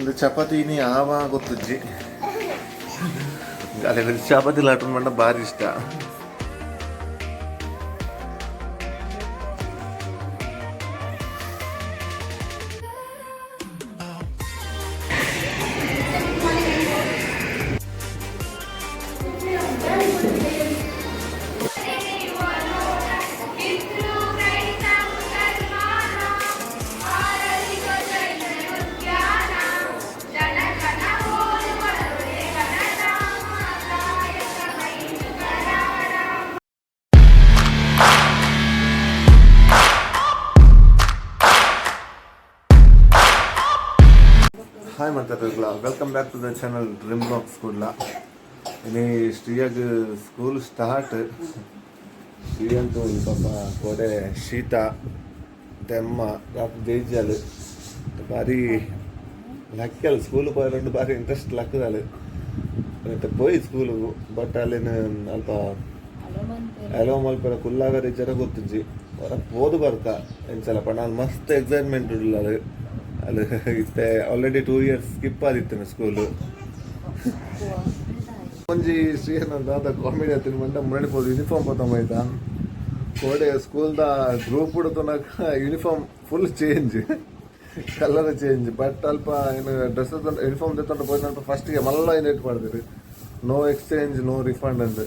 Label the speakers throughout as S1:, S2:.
S1: ಇಂದು ಚಪಾತಿ ಇನಿ ಆವ ಗೊತ್ತುಜ್ಜಿ. ಅದೇ ಚಪಾತಿ ಲಾಟನ್ ಮಂಡ ಭಾರಿ ಇಷ್ಟ. ಹಾಯ್ ಮಾತಾಡಿರಲ್ಲ, welcome back to the channel dream blogs Kudla. ಇನಿ ಶ್ರೀಯಾಗ ಸ್ಕೂಲ್ ಸ್ಟಾರ್ಟ್. ಶ್ರೀ ಅಂತೂ ಈ ಪಾಪ ಕೋಡೆ ಶೀತ ತೆಮ್ಮ ರಾತ್ರಿ ಜೈಜಾಲು ಭಾರಿ ಲಕ್ಕಲ್. ಸ್ಕೂಲ್ ಪೋಯರಂಡು ಭಾರಿ ಇಂಟ್ರೆಸ್ಟ್ ಲಕ್ಕದಾಲು. ಮತ್ತೆ ಪೋಯಿ ಸ್ಕೂಲಿಗು, ಬಟ್ ಅಲ್ಲಿನ ಅಲ್ಪ ಅಲೋ ಮಲ್ಪರ ಕುಲ್ಲಾಗರೆ ಜರ ಗೊತ್ತುಜ್ಜಿ. ಹೊರ ಪೋದು ಬರ್ಕ ಎಂಚಲ ಪಂಡ ಅಲ್ಲಿ ಮಸ್ತ್ ಎಕ್ಸೈಟ್ಮೆಂಟ್ ಉಳ್ಳ. ಅದು ಅಲ್ಲಿ ಇತ್ತೆ ಆಲ್ರೆಡಿ 2 ಇಯರ್ಸ್ ಸ್ಕಿಪ್ ಆದಿತ್ತು ಸ್ಕೂಲು. ಒಂಜಿ ಶ್ರೀಯನ ದಾದ ಕಾಮಿಡಿ ಆತಿನ ಮಂಡ, ಮುರಣಿ ಪೋದು ಯೂನಿಫಾರ್ಮ್ ಪೋತ ಆಯ್ತಾ. ಕೋಡೆ ಸ್ಕೂಲ್ದ group ಹುಡುತನಕ uniform full change, colour change. But ಅಲ್ಪ ಏನು ಡ್ರೆಸ್ ಯೂನಿಫಾರ್ಮ್ ತೆತ್ತೊಂಡು ಪೋಯಿನ ಫಸ್ಟ್ಗೆ ಮಲ್ಲ ಏನು ಮಾಡಿದ್ರಿ, ನೋ ಎಕ್ಸ್ಚೇಂಜ್ ನೋ ರಿಫಂಡ್ ಅಂದ್.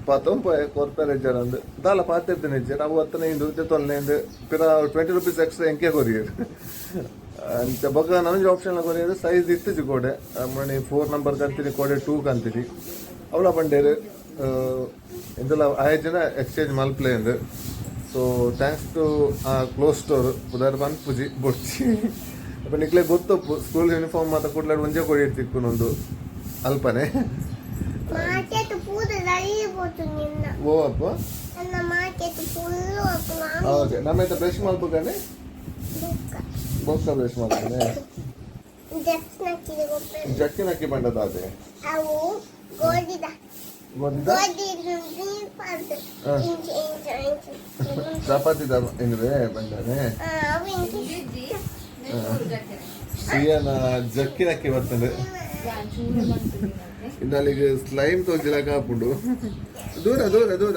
S1: ಪತ್ತೊಂದು ಕೊರ್ಪೆರೆ ಇಜ್ಜಾರ ಅಂದ್ ದಾಲ ಪಾತಿರ್ತೀನಿ ಇಜ್ಜಾರ ಅವು ಹತ್ತನೇ ಇಂದು ತೆತ್ತೊಲ್ನೆ ಇಂದು ಪಿರ 20 ರುಪೀಸ್ ಎಕ್ಸ್ಟ್ರಾ ಎಂಕೆ ಕೊರಿಯರ್ ಅಂಚ. ಬೊಕ್ಕ ನನಗೆ ಆಪ್ಷನ್ ಕೊರಿಯರ್ ಸೈಜ್ ಇತ್ತಿಜಿ. ಕೋಡೆ ಮಣಿ 4 ನಂಬರ್ ಕಂತೀನಿ, ಕೋಡೆ 2 ಕಂತೀನಿ. ಅವಳ ಪಂಡೇರು ಇಂದಲ ಆಯ್ ಜನ ಎಕ್ಸ್ಚೇಂಜ್ ಮಲ್ಪ್ಲೆ ಅಂದ್. ಸೊ thanks to close ಸ್ಟೋರ್. ಪುದರ್ ಪನ್ಪುಜಿ, ಬೊಡ್ಚಿ. ಅಪ್ಪ ನಿಕ್ಲೆ ಗೊತ್ತೊಪ್ಪು, ಸ್ಕೂಲ್ ಯೂನಿಫಾರ್ಮ್ ಮಾತ ಕುಡ್ಲಾಡ್ ಒಂಜೆ ಕೊಡಿ ತಿಕ್ಕುನೊಂದು ಅಲ್ಪನೆ.
S2: ಮಾರ್ಕೆಟ್ ಪೂರ ಪೋತು ನಿನ್ನ.
S1: ಓ ಅಪ್ಪ.
S2: ನನ್ನ ಮಾರ್ಕೆಟ್ ಫುಲ್ಲು.
S1: ಓಕೆ, ನಮ್ಮ ಬ್ರಷ್ ಮಲ್ಪುಗಾನೆ ಬೊಕ್ಕ ಬ್ರಷ್ ಮಲ್ಪನೆ. ಜಕ್ಕಿನ ಅಕ್ಕಿ ಬಂಡದಾದೆ.
S2: ಅವು ಗೋಧಿದ.
S1: ಗೊತ್ತಿದ.
S2: ಗೋಧಿ ಇಂಚು ಇಂಚು ಇಂಚು.
S1: ಚಪಾತಿ ಇಂದ್ರೆ ಬಂದಾನೆ.
S2: ಅವು ಇಂಚು.
S1: ಶ್ರೀಯನ ಜಕ್ಕಿನ ಅಕ್ಕಿ ಬರ್ತದೆ. ಇನ್ನು ಅಲ್ಲಿಗೆ ಸ್ಲೈಮ್ ತೋಜಿಲಾಕ ಹಾಪುಂಡು. ದೂರ ದೂರ ದೂರ.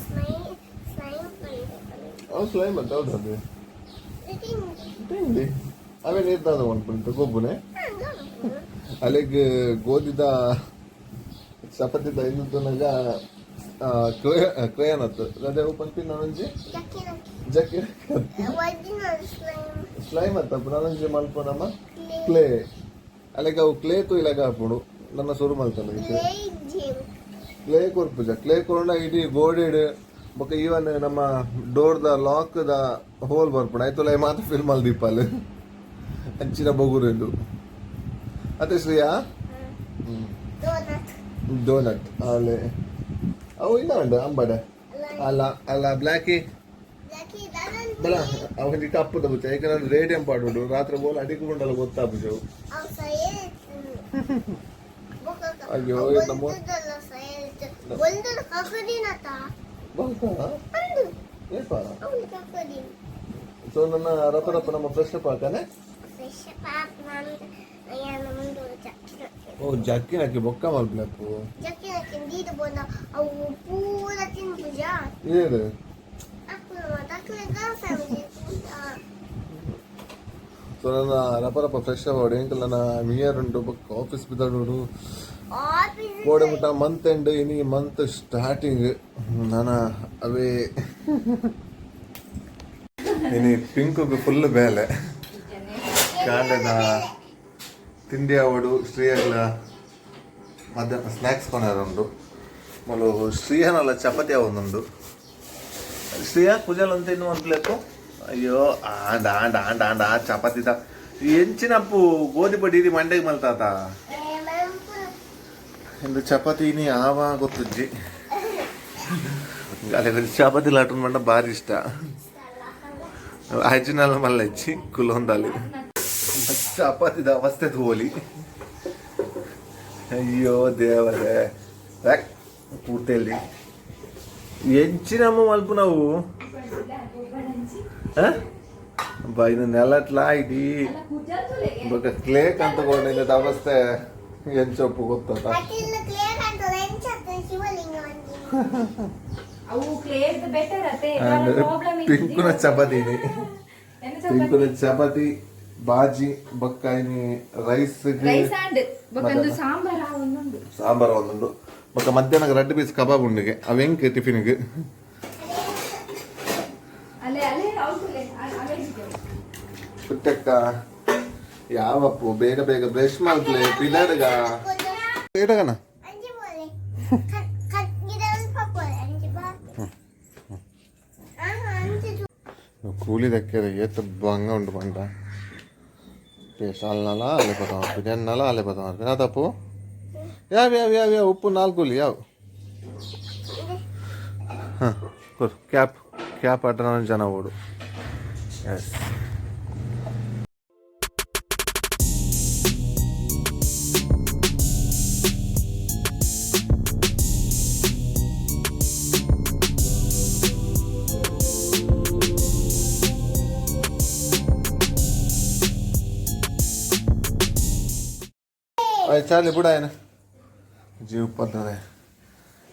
S2: Slime slime.
S1: ಅವು ಸ್ಲೈಮ್ ಅಂತ ಹೌದು ಅದು ತಿಂಡಿ. ಅವೇ ನೀರ್ದಾದ ಉಂಟು ಗೊಬ್ಬುನೆ. ಅಲ್ಲಿಗೆ ಗೋಧಿದ ಚಪಾತಿದ ಇನ್ನುತನಗ ಕ್ರೇಯನ್ ಅತ್ತು ಅದೇ ಓಪನ್ ನಾನೊಂಜಿ. ಜಕ್ಕಿ.
S2: Original slime.
S1: Slime ಅತ್ತ ನಾನೊಂಜಿ ಮಲ್ಪ ನಮ್ಮ ಕ್ಲೇ. ಅಲ್ಲಿಗೆ ಅವು ಕ್ಲೇ ತೂಯ್ಲಾಗ ಹಾಪುಂಡು. ನನ್ನ ಸುರು ಮಲ್ತಾನೆ.
S2: ಕ್ಲೇ ಜಿಮ್.
S1: ಕ್ಲೇ ಕೊರ್ಪುಜ. ಕ್ಲೇ ಕೊರ್ಂಡ ಇಡೀ ಗೋಡೆಡ್ ಬೊಕ್ಕ ಈವನ್ ನಮ್ಮ door the lock the hole ಬರ್ಪುಂಡು. ಆಯ್ತಲ್ಲ, ಮಾತ್ರ ಫಿಲ್ಮ್ ಅಲ್ಲಿ ದೀಪಾಲ್ ಅಂಚಿನ ಬೊಗುರು ಎಂದು ಅದೇ ಶ್ರೀಯಾ.
S2: ಡೋನಟ್.
S1: ಡೋನಟ್ ಅಲ್ಲೇ ಅವು ಇಲ್ಲ ಉಂಡು ಅಂಬಡೆ. ಅಲ್ಲ ಅಲ್ಲ, ಬ್ಲ್ಯಾಕಿ ಬಲ ಅವು ಕಪ್ಪುದ ಬುಚ್ಚ. ಯಾಕಂದ್ರೆ ರೇಡಿಯಂ ಪಾಡುಂಡು. ರಾತ್ರಿ ಬೋಲ್ ಅಡಿಗೆ ಉಂಡಲ್ಲ ಗೊತ್ತಾಪುಜವು. ಅಯ್ಯೋ, ಇದು ನಮ್ಮ
S2: ಒಂದು ಕಕಡಿನತ.
S1: ಬಲ್ತಾ.
S2: ಒಂದು.
S1: ಏಪ?
S2: ಅವನು ಕಕಡಿ.
S1: ಸೊ ನನ್ನ ರಪ ರಪ ನಮ್ಮ ಫ್ರೆಶ್ ಅಪ್ ಹಾಕನೆ.
S2: ಫ್ರೆಶ್ ಪಾಪ್ ನಾನು ಏನು ಮುಂದೆ ಜಕ್ಕಿ.
S1: ಓ, ಜಕ್ಕಿನ ಹಾಕಿ ಬೊಕ್ಕ ಮಲ್ಪ್ಲಪ್ಪು.
S2: ಜಕ್ಕಿ ಹಾಕಿ ದೀದ ಬೋದ ಅವು ಪೂರ ತಿನ್ಪುಜ.
S1: ಏನು?
S2: ಅಕ್ಕನ ಅಕ್ಕನ ಫ್ಯಾಮಿಲಿ.
S1: ಸೊ ನನ್ನ ರಪ ರಪ ಫ್ರೆಶ್ ಅಪ್ ಎಂಕಲ್ ನನ್ನ ಮಿಯರ್ ಉಂಟು. ಬೊಕ್ಕ ಆಫೀಸ್ ಬಿದ್ದಾಡು.
S2: ಆಫೀಸ್.
S1: ಕೋಡೆ ಮುಟ್ಟ ಮಂತ್ ಎಂಡ್, ಇನಿ ಮಂತ್ ಸ್ಟಾರ್ಟಿಂಗ್. ನಾನ ಅವೇ ಇನಿ ಪಿಂಕ್ ಫುಲ್ ಬೇಲೆ. ಕಾಂಡದ ತಿಂಡಿ ಅವಡು, ಶ್ರೀಯಗ್ಲ ಮಧ್ಯಾಹ್ನ ಸ್ನ್ಯಾಕ್ಸ್ ಕೊನಾರುಂಡು. ಮೊಲು ಶ್ರೀಯನಲ್ಲ ಚಪಾತಿ ಅವನೊಂದು. ಶ್ರೀಯಾ ಕುಜಲ್ ಅಂತ ಇನ್ನು ಒಂದು. ಅಯ್ಯೋ, ಆಂಡ ಆಂಡ ಆಂಡ ಆಂಡ ಆ ಚಪಾತಿದ ಎಂಚಿನಪ್ಪು ಗೋಧಿ ಪೊಡಿ ಇಡೀ ಮಂಡೆಗೆ ಮಲ್ತಾತ. ಇಂದು ಚಪಾತಿ ಇನಿ ಆವ ಗೊತ್ತುಜ್ಜಿ. ಅದೇ ಚಪಾತಿ ಲಾಟನ್ ಮಂಡ ಭಾರಿ ಇಷ್ಟ. ಅಜ್ಜಿನಲ್ಲ ಮಲ್ಲಜ್ಜಿ ಕುಲೊಂದಾಲಿ ಚಪಾತಿದ ಅವಸ್ಥೆ ಹೋಲಿ. ಅಯ್ಯೋ ದೇವರೇ, ಪೂರ್ತಿಯಲ್ಲಿ ಎಂಚಿನಮ್ಮ ಮಲ್ಪು ನಾವು. ಆ? ಬೈನ ನೆಲಟ್ಲಾ ಇಡೀ ಬೊಕ ಕ್ಲೇಕ್ ಅಂತ ಕೊಂಡಿದ್ದ ಅವಸ್ಥೆ ಎಂಚೊಪ್ಪು ಗೊತ್ತ.
S2: ಕಟೀಲು ಕ್ಲಿಯರ್ ಕಾಣ್ತದೆ, ಎಂಚ ಶಿವಲಿಂಗ ಒಂಜಿ.
S3: ಅವು ಕ್ಲೇರ್ ಬೆಟರ್ ಅತೆ.
S1: And
S3: problem.
S1: ಪಿಂಕುನ ಚಪಾತಿ, ಪಿಂಕುನ ಚಪಾತಿ ಬಾಜಿ, ಬೊಕ್ಕ ಇನಿ ರೈಸ್.
S3: ರೈಸ್ ಅಂಡ್ ಬೊಕ್ಕ ಸಾಂಬಾರ್ ಒಂದೊಂದು.
S1: ಸಾಂಬಾರ್ ಒಂದುಂಡು. ಬೊಕ್ಕ ಮಧ್ಯಾಹ್ನ ರಡ್ಡ್ ಪೀಸ್ ಕಬಾಬ್ ಉಂಡಿಗೆ, ಅವು ಎಂಕ್ ಟಿಫಿನ್ಗೆ.
S3: ಅಲ್ಲೇ ಅಲ್ಲೇ ಹೌದು ಅಲ್ಲೇ.
S1: ಪುಟ್ಟಕ್ಕ, ಯಾವಪ್ಪು ಬೇಗ ಬೇಗ ಬ್ರಷ್ ಮಾಡ್ಲೆ ಪಿದಾಡ್ಗ ಏಟಗನ.
S2: ಅಂಚಿ ಪೋಲೆ ಗಿಡ ಪೋಲೆ ಅಂಚಿ ಬಾ. ಅಂಚಿ.
S1: ಕೂಲಿ ದಕ್ಕೆರೆ ಏತ್ ಬಂಗ ಉಂಡು ಪಂಡ ಪೇಸಾಲ್ನಲ ಅಲೆ ಪದ ಬಿರಿಯಾನಿನಲ ಅಲೆ ಪದ ತಪ್ಪು. ಯಾವ ಯಾವ ಯಾವ ಯಾವ ಉಪ್ಪು ನಾಲ್ಕು ಕೂಲಿ ಯಾವ. ಹಾಂ, ಕೊರು ಕ್ಯಾಪ್. ಕ್ಯಾಪ್ ಆಟ ಜನ ಓಡು. ಎಸ್. ಆಯ್ತು, ಚಾರ್ಲಿ ಬಿಡ. ಏನ ಜೀವ ಪದ್ದನೆ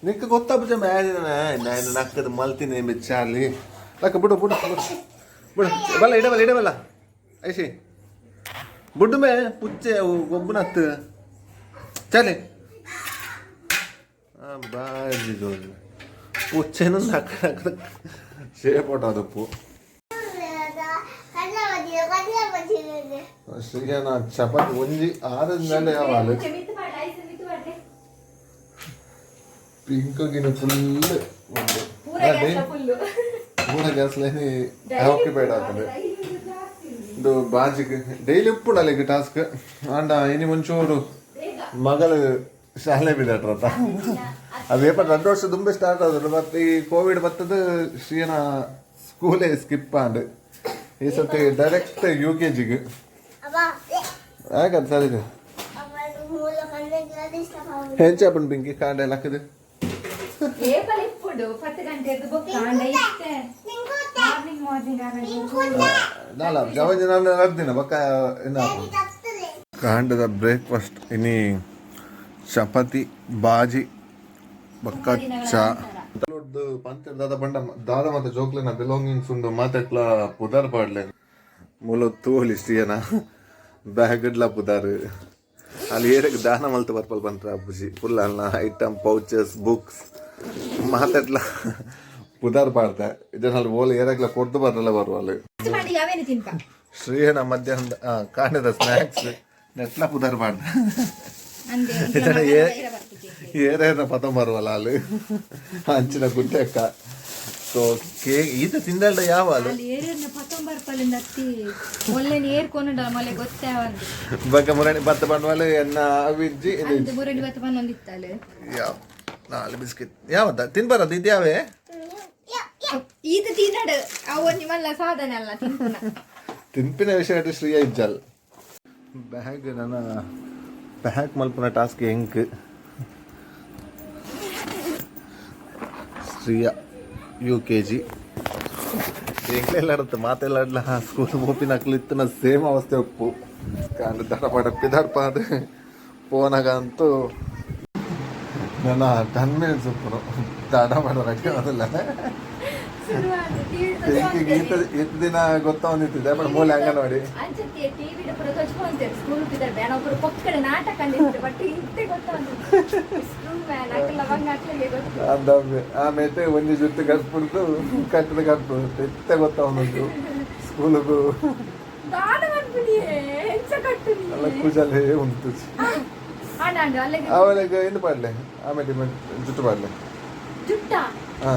S1: ನಿಕ್ಕ ಗೊತ್ತಾಪುಜ ಮ್ಯಾಜಿನ ನಾನು ನಕ್ಕದ ಮಲ್ತೀನಿ ಚಾರ್ಲಿ. ಲಕ್ಕ ಬಿಡು ಬಿಡು ಬಿಡು ಬಿಡು. ಬಲ್ಲ ಇಡಬಲ್ಲ ಇಡಬಲ್ಲ ಐಸಿ ಬುಡ್ಡು ಮೇ ಪುಚ್ಚೆ ಅವು ಗೊಬ್ಬನತ್ತು ಚಾರ್ಲಿ. ಬಾಜಿ ಜೋಜಿ ಪುಚ್ಚೆನು ನಕ್ಕ ನಕ್ಕದ ಶೇಪೋಟ ಅದಪ್ಪು.
S2: ಕಡ್ಲ ಬಜ್ಜಿ, ಕಡ್ಲ ಬಜ್ಜಿ.
S1: ಶ್ರೀಯನ ಚಪಾತಿ ಒಂಜಿ ಆದ ಮೇಲೆ ಯಾವ
S3: ಮಿತ್ ಮಾಡಿ ಐಸ್ ಮಿತ್ ಮಾಡಿ.
S1: ಪಿಂಕ್ ಗಿನ ಫುಲ್ ಒಂದು
S3: ಪೂರ ಗ್ಯಾಸ್ ಫುಲ್.
S1: ಪೂರ ಗ್ಯಾಸ್ ಲೈನ್ ಆಕ್ಯುಪೈಡ್ ಆಗ್ತದೆ. ಇದು ಬಾಜಿಗೆ ಡೈಲಿ ಉಪ್ಪುಂಡಲ್ಲ ಟಾಸ್ಕ್. ಆಂಡ ಇನಿ ಮುಂಚೂರು ಮಗಳು ಶಾಲೆ ಬಿಡಟ್ರತ. ಅದು ಏಪ 2 ವರ್ಷ ದುಂಬೆ ಸ್ಟಾರ್ಟ್ ಆದ್ರು, ಮತ್ತೆ ಈ ಕೋವಿಡ್ ಬತ್ತದ ಶ್ರೀಯನ ಸ್ಕೂಲೇ ಸ್ಕಿಪ್ ಆಂಡ್. ಈ ಸತಿ ಡೈರೆಕ್ಟ್ ಯು ಕೆ ಜಿಗೆ.
S2: ಅಬ್ಬ.
S1: ಯಾಕಂತ ಸರಿ.
S2: ಅಬ್ಬ ಮೂಲ ಕಣ್ಣು ಇಷ್ಟ.
S1: ಹೆಂಚ ಪಿಂಕಿ ಕಾಂಡ ಎಲ್ಲ ಹಾಕಿದೆ.
S3: ಏಪಲ್ ಇಪ್ಪುಡು 10 ಗಂಟೆ ಬೊಕ್ಕ ಅಂಡ ಇತ್ತೆ ಮಾರ್ನಿಂಗ್ ಮಾರ್ನಿಂಗ್.
S1: ನಾಲ ಜವಂಜಿ ನಾನು 2 ದಿನ ಬೊಕ್ಕ ಇನ್ನ ಕಾಂಡದ ಬ್ರೇಕ್ಫಾಸ್ಟ್ ಇನಿ ಚಪಾತಿ ಬಾಜಿ ಬೊಕ್ಕ ಚಾ. ಪಂತೆ ದಾದ ಬಂಡ ದಾದ ಮತ್ತೆ ಜೋಕ್ಲೆನ ಬಿಲಾಂಗಿಂಗ್ಸ್ ಉಂಡು ಮಾತೆಟ್ಲ ಪುದರ್ ಪಾಡ್ಲೆ. ಮೂಲ ತೋಲಿ ಶ್ರೀಯನ ಬ್ಯಾಗ್ಡ್ಲ ಪುದಾರ್. ಅಲ್ಲಿ ಏರಗ್ ದಾನ ಮಲ್ತು ಬರ್ಪಲ್ ಬಂತ್ರ ಅಪ್ಪುಜಿ. ಫುಲ್ ಅಲ್ಲ ಐಟಮ್, ಪೌಚಸ್, ಬುಕ್ಸ್ ಮಾತೆಟ್ಲ ಪುದಾರ್ ಪಾಡ್ತೆ. ಇದನ್ನ ಓಲ್ ಏರಗ್ಲ ಕೊಡ್ದು ಬರಲ್ಲ ಬರುವಲ್ಲಿ.
S3: ಮಾಡಿ ಯಾವೇನು ತಿನ್ಪ.
S1: ಶ್ರೀಯನ ಮಧ್ಯಾಹ್ನದ ಕಾಂಡದ ಸ್ನ್ಯಾಕ್ಸ್ ನೆಟ್ಲ ಪುದಾರ್ ಪಾಡ್ದೆ.
S3: ಅಂದೆ.
S1: ಇದನ್ನ ಏರೇನ ಪತ ಬರುವಲ್ಲ ಅಲ್ಲಿ ಅಂಚಿನ ಗುಡ್ಡಕ್ಕ. ಸೊ ಕೇಕ್ ಈತ ತಿಂದಲ್ಡ ಯಾವ ಅಲ್ಲಿ.
S3: ಅಲ್ಲಿ ಏರಿಯರ್ನ ಪತ್ತೊಂಬರ್ಪಲಿಂದ ಅತ್ತಿ ಒಳ್ಳೆ ಏರ್ ಕೊನುಡ ಮೊಲೆ ಗೊತ್ತೇ ಒಂದು.
S1: ಬಗ್ಗ ಮುರಣಿ ಬತ್ತ ಬಂಡ್ವಾಲೆ ಎನ್ನ ಅವಿಜ್ಜಿ ಇದು.
S3: ಅಂದ್ ಮುರಡಿ ಬತ್ತ ಬಂದೊಂದಿತ್ತಾಳೆ.
S1: ಯಾವ ನಾಲ್ ಬಿಸ್ಕೆಟ್ ಯಾವತ್ತ ತಿನ್ಬಾರದು ಇದು ಯಾವೇ.
S3: ಈತ ತಿನ್ನಡು ಅವು ನಿಮ್ಮಲ್ಲ ಸಾಧನೆ ಅಲ್ಲ ತಿನ್ಪುನ.
S1: ತಿನ್ಪಿನ ವಿಷಯ ಶ್ರೀಯ ಇಜ್ಜಲ್. ಬ್ಯಾಗ್ ನನ್ನ ಪ್ಯಾಕ್ ಮಲ್ಪುನ ಟಾಸ್ಕ್ ಎಂಕ್. ಶ್ರೀಯ ಯು ಕೆ ಜಿ. ಎಂಕ್ಲೆಲ್ಲ ಆಡುತ್ತೆ ಮಾತೆಲ್ಲ ಆಡ್ಲ. ಸ್ಕೂಲ್ ಪೋಪಿನ ಅಕ್ಲು ಇತ್ತಿನ ಸೇಮ್ ಅವಸ್ಥೆ ಉಪ್ಪು. ಕಾಂಡ ದಡ ಪಡ ಪಿದರ್ಪಾದ ಪೋನಾಗ ಅಂತೂ ನನ್ನ 10 ಮಿನಿಟ್ಸ್ ಉಪ್ಪುನು ದಡ ಪಡ ರೆಡಿ ಆದಲ್ಲ. ಪಿಂಕಿಗೆ ಈತ ಈತ ದಿನ ಗೊತ್ತಾವಂದಿತ್ತಿದೆ ಬಟ್ ಮೂಲೆ ಅಂಗನವಾಡಿ.
S3: ಅಂಚತ್ತೆ ಟಿವಿ ಪೂರ ತೊಚ್ಕೊಂತೇವೆ ಸ್ಕೂಲ್ ಬಿದ್ದಾರೆ ಬೇಡ ಒಬ್ಬರು ಪಕ್ಕಡ ನಾಟಕ ಅಂದಿತ್ತು. ಬಟ್ ಇಂತೆ ಗೊತ್ತ ಸ್ಕೂಲ್ ಮ್ಯಾನ್ ಅಕ್ಲ ಲವಂಗ ಅಕ್ಲಿಗೆ ಗೊತ್ತು.
S1: ಅಂದೊಮ್ಮೆ ಆಮೇಲೆ ಒಂಜಿ ಜುಟ್ಟು ಕಟ್ಬಿಡ್ತು ಕಟ್ಟದ ಕಟ್ಬಿಡ್ತು ಇತ್ತೆ ಗೊತ್ತಾವೊಂದು ಸ್ಕೂಲಿಗೂ.
S3: ದಾದ ಮನ್ಪಿಡಿಯೇ ಹೆಂಚ ಕಟ್ಟು.
S1: ಅಲ್ಲ ಕುಜಲೇ ಉಂಟು.
S3: ಅಣ್ಣ ಅಣ್ಣ ಅಲ್ಲಿಗೆ.
S1: ಆಮೇಲೆ ಏನು ಪಾಡ್ಲೆ ಆಮೇಲೆ ಜುಟ್ಟು ಪಾಡ್ಲೆ.
S3: ಜುಟ್ಟ.
S1: ಹಾ.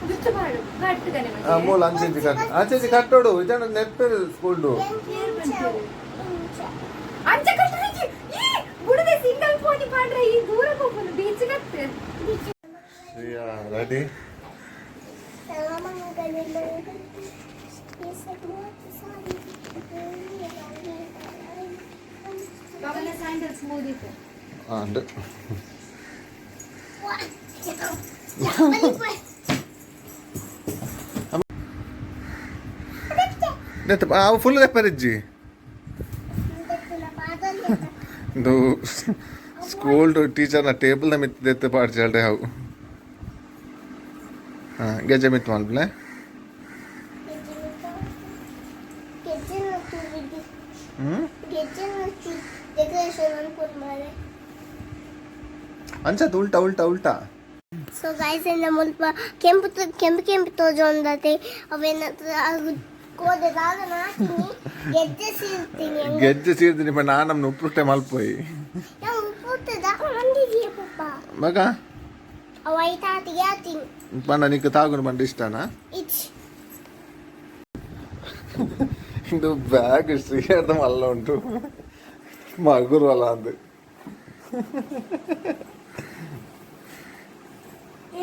S3: ಜುಟ್ಟು ಪಾಡು ಕಟ್ಟುದಾನೆ.
S1: ಆ ಮೂಲ ಅಂಚೆಂಚಿ ಕಟ್ ಅಂಚೆಂಚಿ ಕಟ್ಟೋಡು ಇದನ್ನ ನೆಟ್ಪೇರು ಸ್ಕೂಲ್ಡು.
S3: ಅಂಚ ಕಟ್ಟು ಈ ಬುಡದೆ ಸಿಂಗಲ್ ಪೋನಿ ಪಾಡ್ರೆ ಈ ದೂರ ಹೋಗುದು ಬೀಚ್ ಕಟ್ಟು.
S1: ಶ್ರೀಯಾ ರೆಡಿ.
S2: ಸರ್ವಮಂಗಲ
S3: ಪವನ ಸ್ಯಾಂಡಲ್ ಸ್ಮೂತ್ ಇತ್ತು.
S1: ಅಂಡ್ ಅವು ಫುಲ್ ರೆಪರಿಜ್ಜಿ. ಇದು ಸ್ಕೂಲ್ ಟೀಚರ್ನ ಟೇಬಲ್ನ ಮಿತ್ತು ಪಾಡ್ಚಾಲ್ರೆ ಅವು. ಹಾಂ, ಗೆಜ್ಜೆ ಮಿತ್ತು ಮಲ್ಪಲೆ. ಹ್ಞೂ, ಅಂಚತ್ ಉಲ್ಟಾ ಉಲ್ಟಾ ಉಲ್ಟಾ.
S2: ಸೊ ಗೈಸ್, ಎನ್ನ ಮುಲ್ಪ ಕೆಂಪು ಕೆಂಪು ಕೆಂಪು ತೋಜೊಂದತೆ. ಅವೇನ ಕೋದೆ ದಾದ ನಾತೀನಿ, ಗೆಜ್ಜೆ ಸೀರ್ತೀನಿ.
S1: ಗೆಜ್ಜೆ ಸೀರ್ತೀನಿ ಪಂಡ ನಾನು ನಮ್ನ ಉಪ್ಪುಟ್ಟೆ ಮಲ್ಪೋಯಿ.
S2: ನಾವು ಉಪ್ಪುಟ್ಟೆ ದಾಕ ಮಂದಿದೀಯ ಪಪ್ಪ.
S1: ಮಗ.
S2: ಅವ ಐತಾತಿಗೆ ಆತೀನಿ.
S1: ಪಂಡ ನಿಕ್ಕ ತಾಗುನು ಪಂಡ ಇಷ್ಟನಾ?
S2: ಇಚ್.
S1: ಇದು ಬ್ಯಾಗ್ ಶ್ರೀಹರ್ದ ಮಲ್ಲ ಉಂಟು, ಮಗುರು ಅಲ್ಲ ಅಂದು.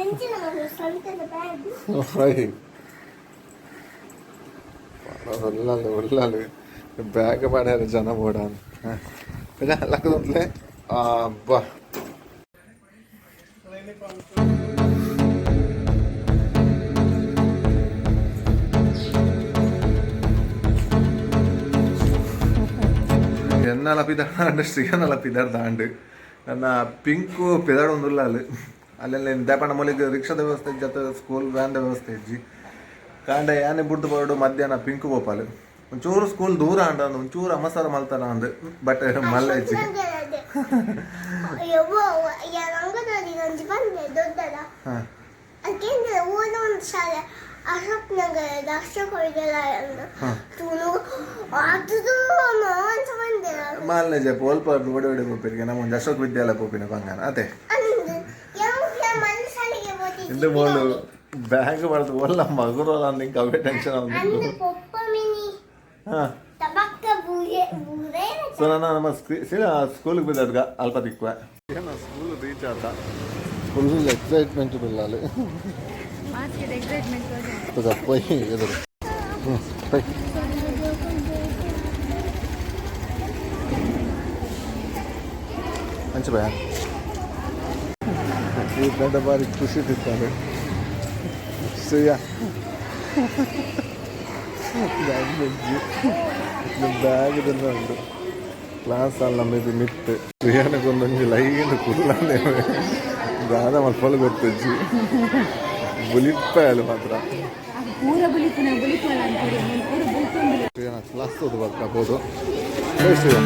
S2: ಎಂಚಿನ ಮಗು ಸ್ವಂತದ ಬ್ಯಾಗ್.
S1: ಓಯ್, ಒಳ್ಳಾಲು ಒಳ್ಳಾಲು ಬ್ಯಾಗ್ ಮಾಡ್ಯಾರ ಜನ ಬೋಡ. ಲಕ್ಕದಂತಲೇ ಅಬ್ಬಾ. ಎನ್ನಲ ಪಿದಾಂಡ್, ಶ್ರೀಯನ್ನಲ ಪಿದಾರ್ ದಾಂಡ್. ನನ್ನ ಪಿಂಕು ಪಿದಾಡ್ ಒಂದು ಅಲ್ಲಿ ಅಲ್ಲೆಲ್ಲ ದೇಪಣ್ಣ ಮೂಲಿಗೆ ರಿಕ್ಷಾದ ವ್ಯವಸ್ಥೆ ಇಜ್ಜಿ ಅಥವಾ ಸ್ಕೂಲ್ ವ್ಯಾನ್ದ ವ್ಯವಸ್ಥೆ ಇಜ್ಜಿ. ಕಾಂಡ ಯಾನೆ ಬುಡ್ದು ಬರೋಡು, ಮಧ್ಯಾಹ್ನ ಪಿಂಕು ಗೋಪಾಲ್. ಒಂಚೂರು ಸ್ಕೂಲ್ ದೂರ ಅಂಡ, ಒಂಚೂರು ಅಮಸಾರ ಮಲ್ತಾನ ಅಂದ್, ಬಟ್ ಮಲ್ಲ ಇಜ್ಜಿ.
S2: ಅಂಗನವಾಡಿ ಬಂದೆ ದೊಡ್ಡದ. ಅದಕ್ಕೆ ಊರ ಒಂದು ಶಾಲೆ ಅಶೋಕ್ ನಗರದ ಅಶೋಕ್ ವಿದ್ಯಾಲಯ ತೂನು ಅದು ಅಂತ ಬಂದೆ ನಾನು.
S1: ಮಾಲ್ನೆ ಜಪ ಒಲ್ಪ ಓಡಿ ಓಡಿ ಪೋಪಿರಿಗೆ ನಮ್ಮ ಒಂದು ಅಶೋಕ್ ವಿದ್ಯಾಲಯ ಪೋಪಿನ ಬಂಗಾನ ಅದೇ.
S2: ಅಂದು ಯಾವ ಮನೆ ಶಾಲೆಗೆ ಹೋಗ್ತಿದ್ದೆ.
S1: ಇಂದು ಮೋಲು ಬ್ಯಾಗ್ ಬಡ್ದು ಒಲ್ಲ ಮಗುರಲ್ಲ ಅಂದ್, ಹಿಂಗೆ ಅವೇ ಟೆನ್ಷನ್.
S2: ಅಂದು ಪೊಪ್ಪ ಮಿನಿ. ತಬಕ್ಕ ಬೂರೆ ಬೂರೆ.
S1: ಸೊ ನಾನು ನಮ್ಮ ಸೀದಾ ಸ್ಕೂಲಿಗೆ ಬಿದ್ದದ್ಗ ಅಲ್ಪ ದಿಕ್ಕುವ. ಏನು ಸ್ಕೂಲ್ ರೀಚ್ ಆತ, ಫುಲ್ ಎಕ್ಸೈಟ್ಮೆಂಟ್ ಬಿಲ್ಲಾಲು.
S3: Mask excitement.
S1: ಪೋಯ್ ಎದುರು. ಹ್ಞೂ, ಪೋಯ್. ಮಂಚ ಭಯ ಈ ಗಂಡ ಬಾರಿ ಖುಷಿ ತಿಂತಾರೆ. ಶ್ರೇಯಾ ಬ್ಯಾಗ್ ಬೆಜ್ಜಿ ಬ್ಯಾಗ್ ಉಂಟು. ಕ್ಲಾಸ್ ಅಲ್ಲ ನಮ್ಮ ಇದು ಮಿತ್ತು. ಶ್ರೇಯಾನಕ್ಕೊಂದೊಂಜಿ ಲೈನ್ ಕುಲ್ಲಾನೆ ದಾದ ಮಲ್ಪಲು ಗೊತ್ತಜ್ಜಿ, ಬುಲಿಪ್ಪಾಯಲು ಮಾತ್ರ.
S3: ಪೂರ ಬುಲಿಪುನ ಬುಲಿಪುನ ಅಂತಾರೆ, ಪೂರ ಬುಲ್ತೊಂದು.
S1: ಶ್ರೇಯಾನ ಕ್ಲಾಸ್ ತೋದು ಬರ್ಕಬೋದು. ಶ್ರೇಯಾ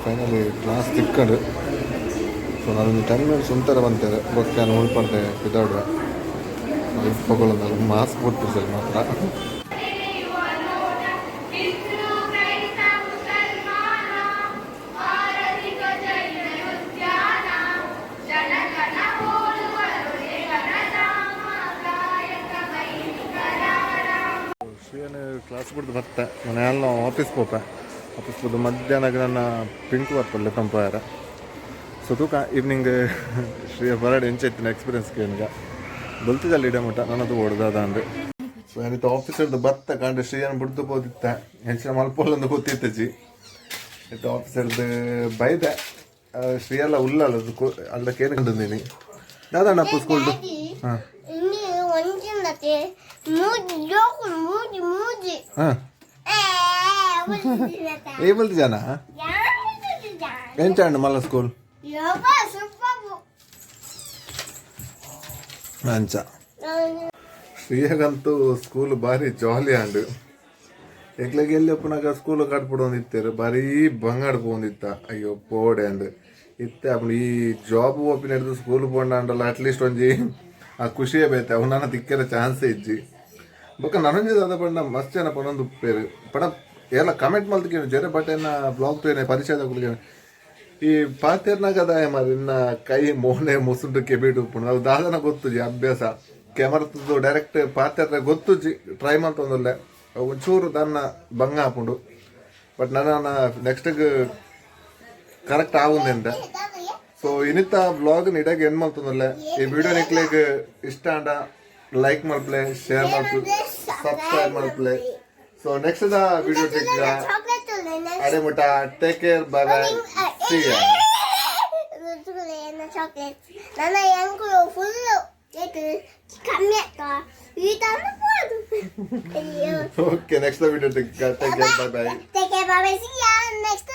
S1: ಫೈನಲಿ ಕ್ಲಾಸ್ ತಿಕ್ಕಡು. ಸೊ ನಾನೊಂದು 10 ಮಿನಿಟ್ಸ್ ಉಂತರ ಬಂತೇವೆ ಬೊಕ್ಕ ನಾನು ಉಳ್ಪಂತೆ ಪಿದಾಡುವ ಇಪ್ಪಗೊಳ್ಳೋದು. ಮಾಸ್ಕ್ ಬಿಟ್ಟು ಮಾತ್ರ. ಶ್ರೀಯನ್ ಕ್ಲಾಸ್ ಬಿಡ್ದು ಬರ್ತೆ ಮನೆಯಲ್ಲ ಆಫೀಸ್ ಪೋಪೆ. ಆಫೀಸ್ ಪೋದು ಮಧ್ಯಾಹ್ನ ನನ್ನ ಪಿಂಕ್ ಬರ್ಪಲ್ಲೆ ತಂಪಾರ. ಸೊ ತೂಕ ಈವ್ನಿಂಗ್ ಶ್ರೀಯ ಬರಡ್ ಎಂಚ ಇತ್ತಿನ ಎಕ್ಸ್ಪೀರಿಯನ್ಸ್ ಕೇನ್ಗ ಬಲ್ತಿದಲ್ಲಿ ಇಡ ಮಟ್ಟ ನನ್ನದು ಓಡ್ದಾದ ಅಂದು. ಸೊ ಏನಿತ್ತು ಆಫೀಸ್ ಹಿಡ್ದು ಬತ್ತ ಕಂಡು ಶ್ರೀಯನ್ ಬಿಡ್ದು ಪೋದಿತ್ತ, ಹೆಂಚಿನ ಮಲ್ಪೋಲಂದು ಗೊತ್ತಿತ್ತಜಿ ಇತ್ತು. ಆಫೀಸ್ ಹಿಡ್ದು ಬೈದೆ ಶ್ರೀಯೆಲ್ಲ ಉಲ್ಲಲ್ಲ ಅಲ್ಲ ಕೇನು ಕಂಡಿದ್ದೀನಿ ದಾದಣ್ಣಪ್ಪ ಸ್ಕೂಲ್ದು. ಹಾಂ.
S2: ಇಲ್ಲಿ ಒಂಜಿಂದತೆ ಮೂಜಿ ಜೋಕು ಮೂಜಿ ಮೂಜಿ.
S1: ಹಾಂ.
S2: ಏ ಉಲ್ದಿನತೆ.
S1: ಏ ಬಲ್ತಿ ಜನ. ಎಂಚ ಮಲ್ಲ ಸ್ಕೂಲ್?
S2: ಯಪ್ಪ ಸೂಪರ್.
S1: ಅಂಚ ಶ್ರೀಯಗಂತೂ ಸ್ಕೂಲ್ ಭಾರಿ ಜಾಲಿ ಅಂಡ್. ಎಂಕ್ಲೆಗ್ ಎಲ್ಲಿ ಒಪ್ಪುನಾಗ ಸ್ಕೂಲ್ ಕಟ್ಬಿಡೊಂದಿತ್ತೇರು, ಭಾರಿ ಬಂಗಾಡ್ ಪೋವೊಂದಿತ್ತ, ಅಯ್ಯೋ ಪೋಡೆ ಅಂದ್. ಇತ್ತೆ ಅಪ್ಪು ಈ ಜಾಬ್ ಓಪಿನ ಹಿಡಿದು ಸ್ಕೂಲ್ ಪೋಂಡ ಅಂಡಲ್ಲ, ಅಟ್ಲೀಸ್ಟ್ ಒಂಜಿ ಆ ಖುಷಿಯೇ ಬೇತೆ, ಅವು ನನ್ನ ತಿಕ್ಕೆರ ಚಾನ್ಸೇ ಇಜ್ಜಿ. ಬೊಕ್ಕ ನನೊಂಜಿ ದಾದ ಪಂಡ, ಮಸ್ತ್ ಜನ ಪನೊಂದು ಉಪ್ಪೇರು ಪಡ ಎಲ್ಲ ಕಮೆಂಟ್ ಮಲ್ತಿಕೇನು ಜರೆ, ಬಟ್ ಎನ್ನ ಬ್ಲಾಗ್ ತೂಯೆನೆ ಪರಿಚಯದಕುಲು ಈ ಪಾತೆರ್ನಾಗ ದಾಯ ಮಾರ್ರೆ, ಇನ್ನ ಕೈ ಮೋನೆ ಮುಸುಂಟು ಕೆಬಿಟ್ ಉಪ್ಪುಂಡು. ಅವು ದಾದನ ಗೊತ್ತುಜಿ, ಅಭ್ಯಾಸ ಕ್ಯಾಮರಾ ಡೈರೆಕ್ಟ್ ಪಾತೆರ್ರೆ ಗೊತ್ತುಜಿ, ಟ್ರೈ ಮಲ್ತೊಂದುಲ್ಲೆ. ಅವು ಒಂಚೂರು ದನ್ನ ಬಂಗ ಆಪುಂಡು, ಬಟ್ ನನ್ನ ನೆಕ್ಸ್ಟ್ ಕರೆಕ್ಟ್ ಆವುಂದೆಂತ. ಸೊ ಇನಿತ ಬ್ಲಾಗ್ ನಿಡಾಗ ಏನ್ ಮಲ್ತೊಂದುಲ್ಲೆ. ಈ ವಿಡಿಯೋ ನಿಕ್ಲೆಗ್ ಇಷ್ಟ ಆಂಡ ಲೈಕ್ ಮಲ್ಪಲೆ, ಶೇರ್ ಮಲ್ಪಲೆ, ಸಬ್ಸ್ಕ್ರೈಬ್ ಮಲ್ಪಲೆ. ಸೊ ನೆಕ್ಸ್ಟ್ the video ತಿಕ್ಕ.
S2: ಚಾಕ್ಲೇಟ್.
S1: ಅಡೆ ಮುಟ take care, bye bye, see ya.
S2: Chocolate ನನ್ನ ಎಂಕುಲು ಫುಲ್ ಕಮ್ಮಿ ಆಗ್ತಾ ಈ ತರ.
S1: Okay, next the video ತಿಕ್ಕ. Take care, bye bye.
S2: Take care, bye bye, see ya next.